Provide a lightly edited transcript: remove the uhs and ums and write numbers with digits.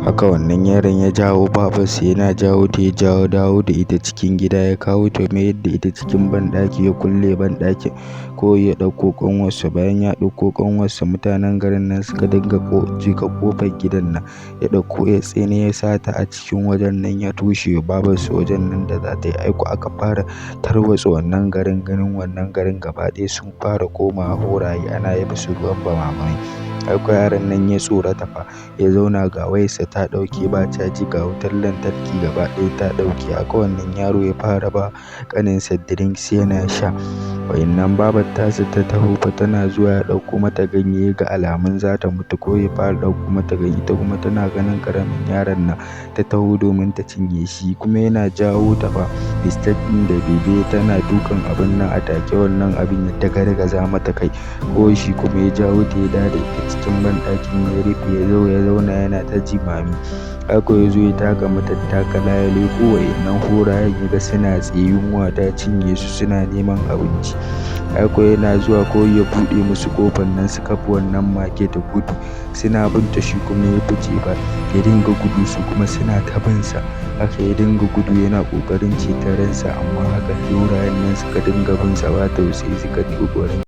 Haka wannan yaron ya jawo babarsa, yana jawo ta, ya jawo dawo da ita cikin gida, ya kawo ta mayar da ita cikin banɗaki, ya kulle banɗakin, kawai ya ɗauko ƙanwarsa. Bayan ya ɗauko ƙanwarsa, mutanen garin nan suka dinga jika ƙofar gidan nan. Ya ɗauko ya tsine ya sa ta a cikin wajen nan, ya toshe babarsa wajen nan da za ta yi aiko. Aka fara tarwatsa wannan garin, ganin wannan garin gaba ɗaya sun fara komawa horaye, ana yi musu ruwan bama-bamai. Aiko yaron nan ya tsorata fa, ya zauna, ga wayarsa ta ɗauke ba caji, ga wutar lantarki gaba ɗaya ta ɗauke. Haka wannan yaro ya fara ba ƙaninsa drinks yana sha. Wa'innan babar tasa ta taho fa, tana zuwa ya ɗauko mata ganye, ga alamun za ta mutu, ko ya fara ɗauko mata ganye. Ita kuma tana ganin ƙaramin yaron nan, ta taho domin ta cinye shi, kuma yana jawo ta fa. Mistake ɗin da bebe tana dukan abun nan, a take wannan abin ya dagargaza mata kai. Kawai shi kuma ya jawo ta, ya dawo da ita cikin banɗakin, ya rufe, ya zo ya zauna yana ta jimami. Haka ya zo ya taka matattakala, ya leƙo wa'innan horayen, ya ga suna tsaye, yunwa ta cinye su, suna neman abinci. Haka yana zuwa kawai ya buɗe musu ƙofar nan, suka bi wannan mage da gudu, suna binta. Shi kuma ya fice fa, ya dinga gudu, su kuma suna ta bin sa. Haka ya dinga gudu yana ƙoƙarin ceton ransa, amma haka horayen nan suka dinga bin sa ba tausayi, suka ƙoƙarin